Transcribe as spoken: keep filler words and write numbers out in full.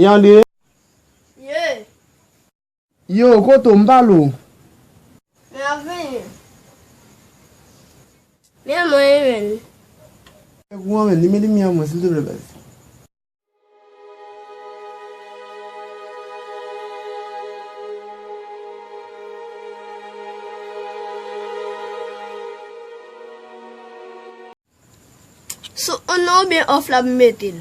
Yande. Ye. Yo, kote w, m pale w. Men ap vini. Men mwen, men. Fè kouran, men, limen limyè mwen, silteplè, baz. Sou on nan oubyen off la m mete l?